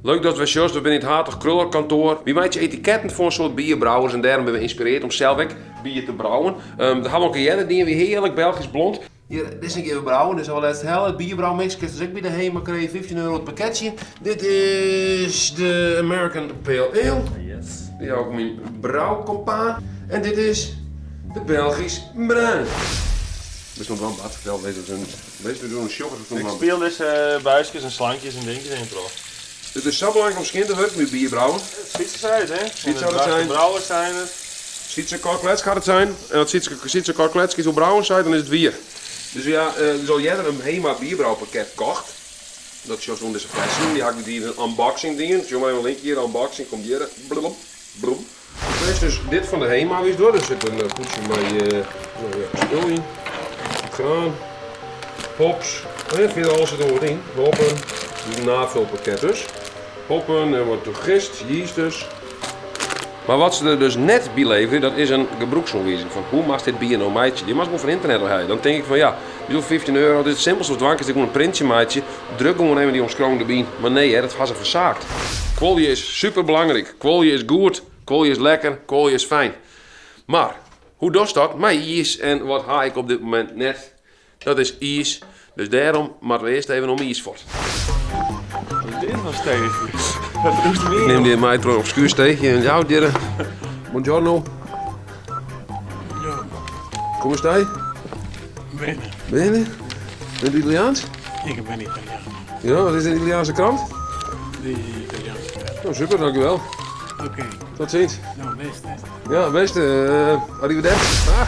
Leuk datst wer sjochst, we binne yn it Hartog Kruller kantoar. Wy meitsje etiketten foar in soad bierbrouwers en dêrom binne we ynspirearre om sels ek bier te brouwen. Dat hawwe we al in kear earder dien, wie hearlik Belgysk blond. Hjir, dizze gean we brouwen, dizze hawwe we lêst helle. It bierbrouwmix kinst dus ek by de Hema krije, 15 euro it pakketsje. Dit is de American Pale Ale. Yes. Dy jou ik myn broukompaan. En dit is de Belgisch Bruin. Bist noch dwaan, Bart? Fertel, wês we doen sjoggers wat Ik spiel dizze buiskes en slankjes en dinkjes even troch. It is sa belangryk om skjin te wurken by bierbrouwen. Sytse sei it, hè? Sytse hat it sein. Brouwers seine it. Sytse Kor Kletsk hat it sein. En as Sytse, Sytse Kor Kletsk iets oer brouwen seit, dan is it wier. Dus ja, dus al earder in Hema bierbroupakket kocht. Dat sjochst oan dizze flessen. Dy ha ik die in unboxing dien. Sjoch mar even in linkje hjir, unboxing komt hjir. Blub, blub. Do krijst dus dit fan de Hema wist door. Der sit in pûdsje mei no ja, spul yn. Graan, hops. Oh ja, fierder alles sit der wat yn. Hoppen, in navulpakket dus. Hoppen en wat gist, yeast dus. Mar wat se der dus net by leverje, dat is in gebrûksoanwizing fan hoe moatst dit bier no meitsje. Dy moatst gewoan fan ynternet ôf helje. Dan tink ik fan ja, dy 15 euro, dit is it simpelste wat dwaan kinst, gewoan in printsje meitsje, druk gewoan even dy omskriuwing derby yn. Mar nee, hè, dat ha se fersaakt. Kuolje is superbelangryk. Kuolje is goed, kuolje is lekker, kuolje is fijn. Mar hoe dochst dat mei iis en wat ha ik op dit momint net? Dat is iis, dus dêrom moatte we earst even om iis fuort. Wat is dit foar steechje? Dat roest Ik nim dit mei troch obskuer steechje en jou dit. Buongiorno. Come stai? Bene. Bene? Bent u Italiaans? Ik ben Italiaan. Ja, wat is een Italiaanse krant? De Italiaanse krant. Oh, super, dankjewel. Oké. Tot ziens. Nou, best. Ja, best. Uh, arrivederci. Ah.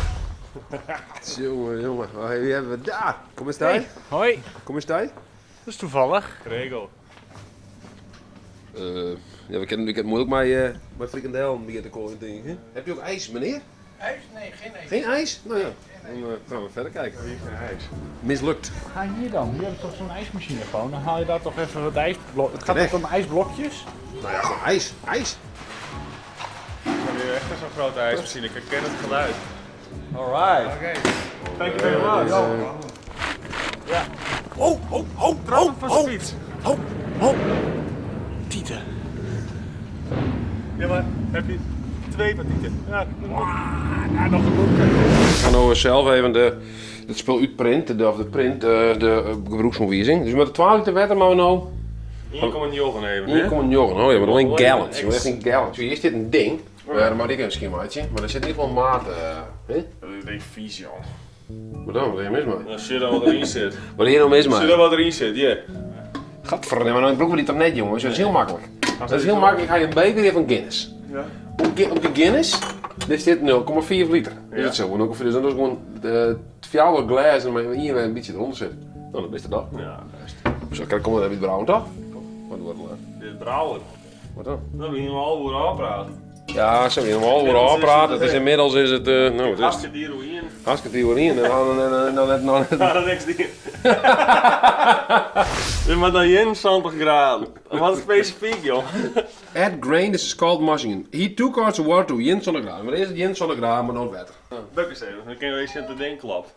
Jongen, jongen. Wie hebben we daar? Come stai? Hey, hoi. Come stai? Dat is toevallig. Prego. Uh, ja, we kennen het moeilijk met, uh, met frikandel bier te komen, denk ik. Hè? Heb je ook ijs, meneer? IJs? Nee, geen ijs. Geen ijs? Nou ja, dan uh, gaan we verder kijken. Hier geen ijs. Mislukt. Ga hier dan. Hier hebben toch zo'n ijsmachine gewoon. Dan haal je daar toch even wat ijsblokjes. Het gaat toch om ijsblokjes? Nou ja, gewoon ijs. IJs. Ik heb hier echt zo'n grote ijsmachine. Ik herken het geluid. Alright. Oké. Thank you very much. Ja. Oh, oh, oh, oh, oh, oh, oh. Tieten. Ja, maar heb je twee van tieten? Ja. Nou, nog een boek. Ik ga nou zelf even de, het spul uitprinten, de, of de print, de, de gebrûksoanwizing. Dus met de 12 liter wetter maar we nou 1,9 even, hè? 1,9, oh ja, maar alleen gallons. Je echt in gallons. Hier is dit een ding. Ja, dan maak ik een schemaatje. Maar er zit in ieder geval maat. Uh, hè? Dat is vies, joh. Wat dan? Wat is hier mis mee? Nou, zie je dan wat erin zit. Wat is hier nou mis mee? Zie je dan wat erin zit, ja. Gadverdamme, maar dan broeken we die toch net, jongens. Dat is heel makkelijk. Dat is heel makkelijk. Ik ga je een beker hier van Guinness. Ja. Op de Guinness is dit 0,4 liter. Is het zo? 0,4. Dus dat is gewoon de fjouwer glazen maar hier een beetje eronder zit. Nou, dan is het dat. Ja, best. Zo, kijk, kom er even brouwen, toch? Wat wordt het? Dit brouwen. Wat dan? Nou, we hier al over afpraten. Ja, ze hebben al over afpraten. Het is inmiddels is het, uh, nou, het is Hartstikke dier in. Hartstikke dier in. En dan net nog net. Nou, niks dier. Maar dan 71 graden. Wat specifiek, joh. Add grain, this is called mushing. Heat 2 quarts of water to 21 graden. Maar eerst het 21 graden, maar nooit water. Buk eens even, dan kunnen we eens dat ding klopt.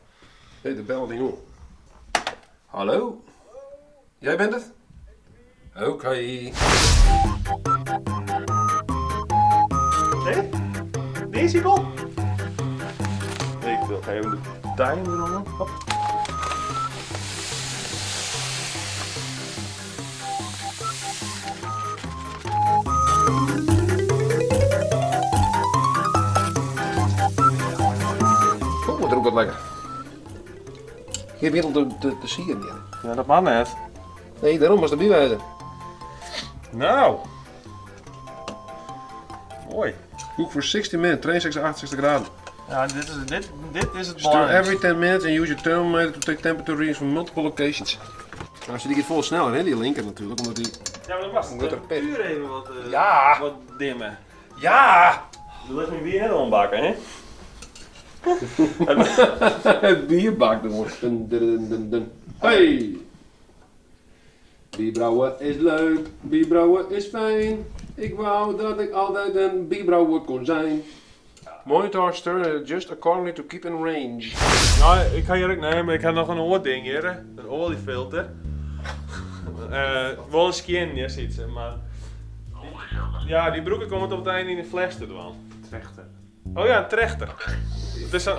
Hé, de bel ding om. Hallo? Jij bent het? Oké. Okay. Nee? Nee, Siepel? Nee, ik wil even de timer eronder. Hop. Oh, wat ruikt dat lekker. Geen wereld te, te, te zien hier. Ja, dat mag net. Nee, daarom was de bijwijzen. Nou. Mooi. Cook for 60 minutes, 63, 68 graden. Ja, dit is, dit, dit is het Stir belangrijkste. every 10 minutes and use your thermometer to take temperature readings from multiple locations. Nou, die gaat veel sneller, hè, die linker natuurlijk, omdat die... Ja, maar dat was het. Omdat er pit. Puur even wat, uh, Ja. wat dimmen. Ja! Je legt mijn bier net ombakken, hè? Het bierbak, jongens. Dun, dun, dun, dun. Hey! Bierbrouwen is leuk, bierbrouwen is fijn. Ik wou dat ik altijd een bierbrouwer kon zijn. Monitor, stir and adjust accordingly to keep in range. Nou, ik ga hier ook nemen. Ik heb nog een oor ding hier, een oliefilter. Wol in skjin, ja, Sytse, mar ja, dy brûk ik om it op it ein yn de fles te dwaan. Trechter. Oh ja, in trechter. Het is zo'n,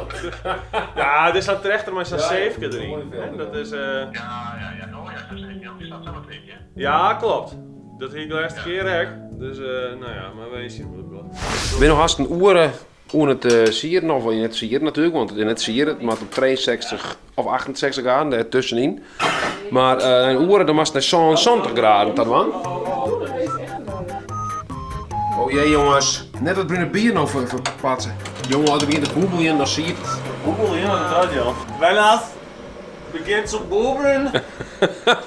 ja, het is zo'n trechter mei sa'n seefke deryn. Hè, dat is, Ja, ja, ja. Oh ja, zo'n zeefje. Die staat zelf in, hè? Ja, klopt. Dat hie ik lêste kear ek. Dus, no ja, mar we zien hoe het gaat. We binne noch hast in oere oan it sieren, of net sieren natuerlik, want it is net sieren, it moat op 63 of 68 graden, dêr tuskenyn. Mar in oere, dan moatst nei 77 graden ta dwaan. Oh jee jonges, net dat brune bier no ferpatse. Jonge, as der begjint te bûbeljen, dan siedt it. Bûbeljen, wat is dat joh? Wenn das beginnt zu bubbeln,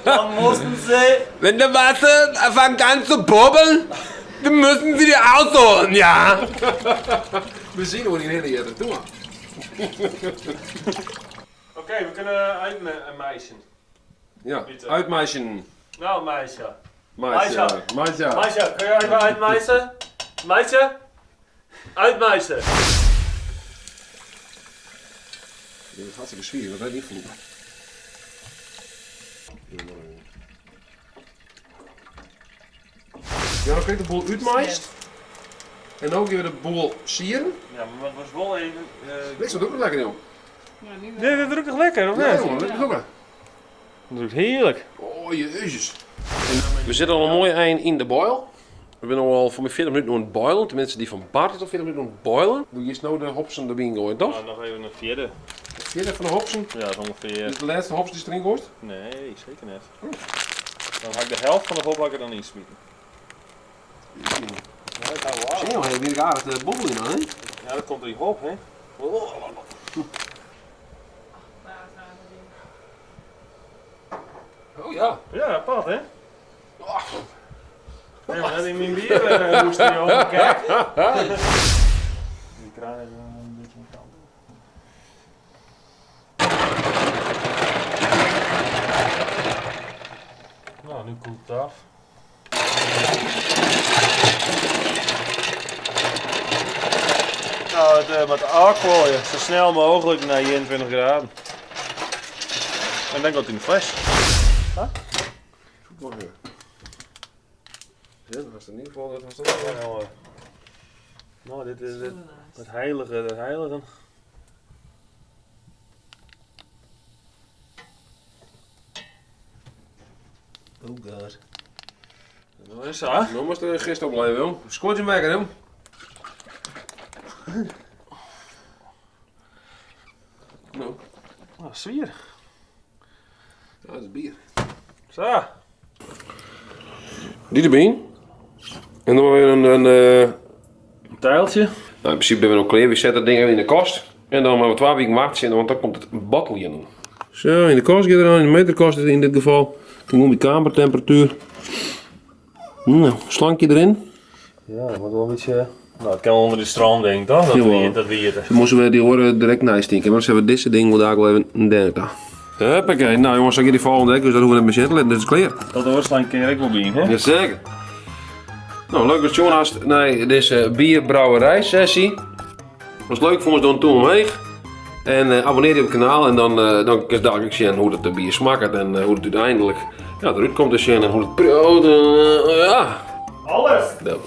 dann müssen Sie. Wenn de Wasser fängt an zu bubbeln, dann müssen Sie die ausholen, ja. We zien oer dyn hinne jitte, doe mar. Oké, we kunnen uitmeischen. Ja, uitmeischen. Nou, meisje. Meisje. Meisje. Meisje, kun je even uitmeisen? Meisje? Uitmeisen. Dit is hartstikke swier, want hy niet vloeken. Ja, dan krijg de boel uitmeist. En dan gaan we de boel sieren. Ja, maar het was wel even... Niks, dat doet het lekker, joh. Nee, dat ruikt toch lekker, of Ja, niet? jongen, dat is ook Dat ruikt heerlijk. Oh, jezus. We zitten al een mooi eind in de boil. We zijn al voor mijn 40 minuten aan het boilen. Tenminste, die van Bart is al 40 minuten aan het boilen. Doe je nou de hopsen erbij gooien, toch? Nou, nog even een vierde. Vierde van de hopsen? Ja, dat is ongeveer... Is de laatste hops die erin gooit? Nee, zeker niet. Dan ga ik de helft van de hopbakker dan insmieten. Zie je, hij weer aardig de bobbel in, hè? Ja, dat komt door die hop, hè? Oh ja. Ja, apart, hè? Nee, maar dat in mijn bier moest hij joh. Kijk. Die kraan even een beetje in de kant. Nou, nu koelt het af. Nou, het met afgooien, zo snel mogelijk naar 21 graden. En dan gaat het in de fles. Ja, dat was in ieder geval, dat was dat. Ja, nou, nou, dit is het, het heilige der heiligen. Oh god. Dat is zo. Nou moest er gisteren op blijven, joh. Scoort je lekker, joh. Nou, Nou, zwier. ja, dat is bier. Zo. Die erbij. En dan weer een Een tijltje. Nou, in principe ben we nog klaar. We zetten dat ding even in de kast. En dan maar we 2 weken wachten, want dan komt het botteljen. Zo, in de kast gaat eraan, in de meterkast in dit geval. Toen komt die kamertemperatuur. Nou, slankje erin. Ja, dat moet wel een beetje... Nou, het kan onder de stroom, denk ik, toch? Dat Jawel. we, dat we hier. Dan moesten we die horen direct naast stinken, want ze hebben deze ding wel daar wel even een derde. Huppakee, nou jongens, ik die volgende week, dus dat hoeven we niet meer te letten, dat is klaar. Dat oorslang kan ik wel bij, hè? Jazeker. Nou, leuk dat Jonas naar deze bierbrouwerij sessie. Was leuk voor ons doen toen omheen. En abonneer je op het kanaal en dan kun je dadelijk zien hoe dat de bier smaakt en hoe het uiteindelijk, ja, eruit komt te zien en hoe het brood, ja. Alles! Dat.